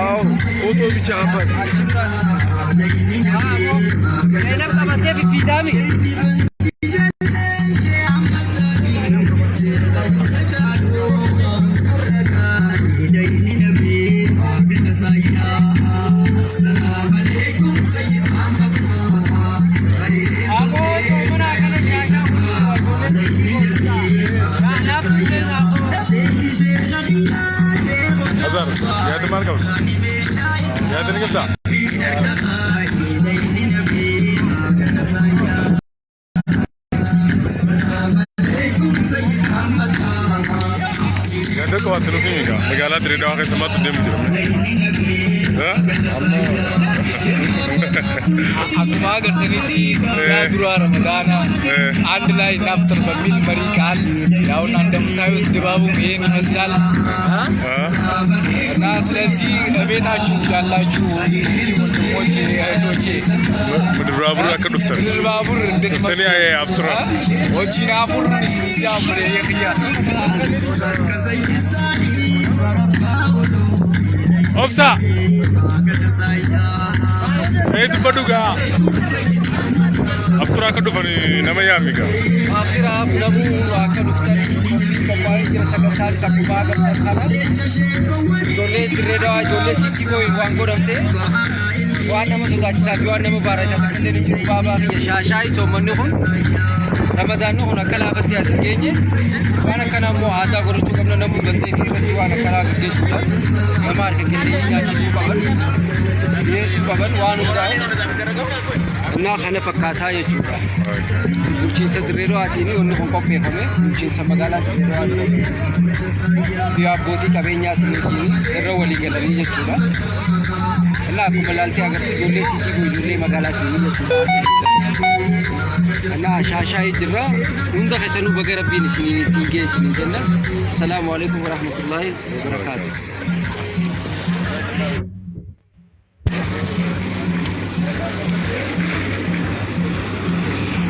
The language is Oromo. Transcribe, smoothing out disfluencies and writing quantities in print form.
አዎ ፎቶ ብቻ አባት። Zainab qabattee fiffiidaami. Aboo soomana akkana shaashaa Kanaaf Azar, yaada maal qabda? Yaada ni qabdaa? Yaada qabaatte nuuf himi gaa. Magaalaa Dirree Dawaa keessa maaltu deemu jira? Akkuma agartanitti guyyaa duraa Ramadaana አንድ ላይ እናፍጥር በሚል መሪ ቃል ያውና እንደምታዩት ድባቡም ይሄን ይመስላል እና ስለዚህ እቤታችሁ ያላችሁ ሙስሊም ወንድሞቼ እህቶቼ ምድር baabur akka dhuftan. ምድር ባቡር እንድትመጡ Dhuftanii aftura. Wajjin afur isin jaamure kiyya. Obsa! Mee dubbadhu gaa. Aftura akka dhufan nama yaami gaa. Afiraaf namuu akka dhuftan qophiin qophaa'ee jira. Sagantaan akkuma agartan kana ijoollee Dirree Dawaa, ijoollee Siitii Booyin waan godhamte, waan nama sodaachisaa fi waan nama baarachisaa takka illee hin jiru. Baabaa kiyya shaashaayii, soommanni kun, Ramadaanni kun akka laafatti as hin geenye. Waan akkanaa immoo aadaa godhachuu qabna. Namuu dandeettii irratti waan akkanaa gaggeessuudhaaf nama harka qalleeyyii nyaachisuu qaban, dhiyeessuu qaban, waan hundaa'e እና kana fakkaataa jechuudha. Bulchiinsa Dirree Dawaatiin wanni kun qopheeffame, bulchiinsa magaalaa Dirree Dawaatiin fi abbootii qabeenyaatiin wajjin irra walii galanii jechuudha. እና akkuma ilaaltee agartu ijoollee siitii kun ijoollee magaalaatiin jechuudha. እና shaashaayii jirra. Hunda keessanuu baga Rabbiin isiniin ittiin ga'e isiniin jenna. Assalaamu alaikum warahmatullaahi wabarakaatuh.